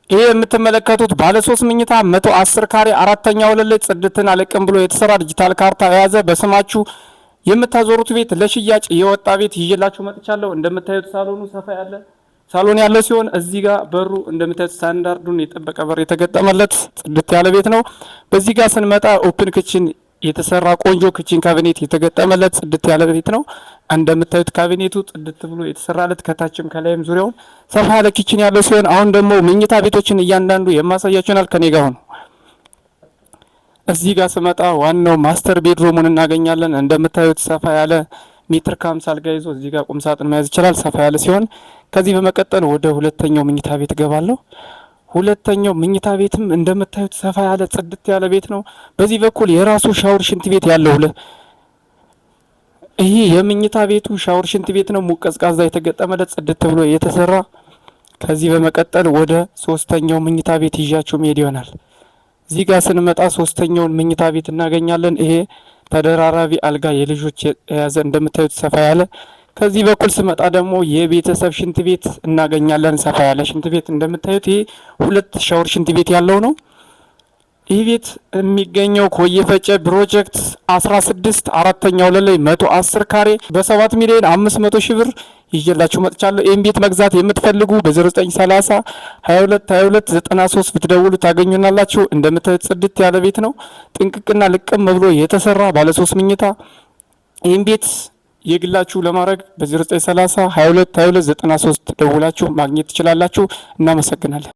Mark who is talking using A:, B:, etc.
A: ይሄ የምትመለከቱት ባለ 3 መኝታ 110 ካሬ አራተኛ ወለል ላይ ጽድትና ልቅም ብሎ የተሰራ፣ ዲጂታል ካርታ የያዘ፣ በስማችሁ የምታዞሩት ቤት፣ ለሽያጭ የወጣ ቤት ይዤላችሁ መጥቻለሁ። እንደምታዩት ሳሎኑ ሰፋ ያለ ሳሎን ያለው ሲሆን እዚህ ጋር በሩ እንደምታዩት ስታንዳርዱን የጠበቀ በር የተገጠመለት ጽድት ያለ ቤት ነው። በዚህ ጋር ስንመጣ open kitchen የተሰራ፣ ቆንጆ kitchen cabinet የተገጠመለት ጽድት ያለ ቤት ነው። እንደምታዩት ካቢኔቱ ጽድት ብሎ የተሰራለት፣ ከታችም ከላይም ዙሪያውን ሰፋ ያለ kitchen ያለው ሲሆን አሁን ደግሞ መኝታ ቤቶችን እያንዳንዱ የማሳያችሁ ይሆናል። ከኔ ጋር ሁኑ። እዚህ ጋር ስመጣ ዋናው master bedroom ኡን እናገኛለን። እንደምታዩት ሰፋ ያለ ሜትር ከ50 አልጋ ይዞ እዚህ ጋር ቁም ሳጥን መያዝ ይችላል። ሰፋ ያለ ሲሆን ከዚህ በመቀጠል ወደ ሁለተኛው መኝታ ቤት እገባለሁ። ሁለተኛው መኝታ ቤትም እንደምታዩት ሰፋ ያለ ጽድት ያለ ቤት ነው። በዚህ በኩል የራሱ ሻወር ሽንት ቤት ያለው፣ ይሄ የመኝታ ቤቱ ሻወር ሽንት ቤት ነው። ሙቅ ቀዝቃዛ የተገጠመለት፣ ጽድት ብሎ የተሰራ። ከዚህ በመቀጠል ወደ ሶስተኛው መኝታ ቤት ይዣችሁ መሄድ ይሆናል። እዚህ ጋር ስንመጣ ሶስተኛውን መኝታ ቤት እናገኛለን። ይሄ ተደራራቢ አልጋ የልጆች የያዘ፣ እንደምታዩት ሰፋ ያለ። ከዚህ በኩል ስመጣ ደግሞ የቤተሰብ ሽንት ቤት እናገኛለን። ሰፋ ያለ ሽንት ቤት፣ እንደምታዩት ይሄ ሁለት ሻወር ሽንት ቤት ያለው ነው። ይህ ቤት የሚገኘው ኮዬ ፈጬ ፕሮጀክት 16 አራተኛው ወለል ላይ 110 ካሬ በ7 ሚሊዮን 500 ሺህ ብር ይዤላችሁ መጥቻለሁ። ይህን ቤት መግዛት የምትፈልጉ በ0930 22 22 93 ብትደውሉ ታገኙናላችሁ። እንደምታዩት ጽድት ያለ ቤት ነው። ጥንቅቅና ልቅም ብሎ የተሰራ ባለ 3 መኝታ። ይህን ቤት የግላችሁ ለማድረግ በ0930 22 22 93 ደውላችሁ ማግኘት ትችላላችሁ። እናመሰግናለን።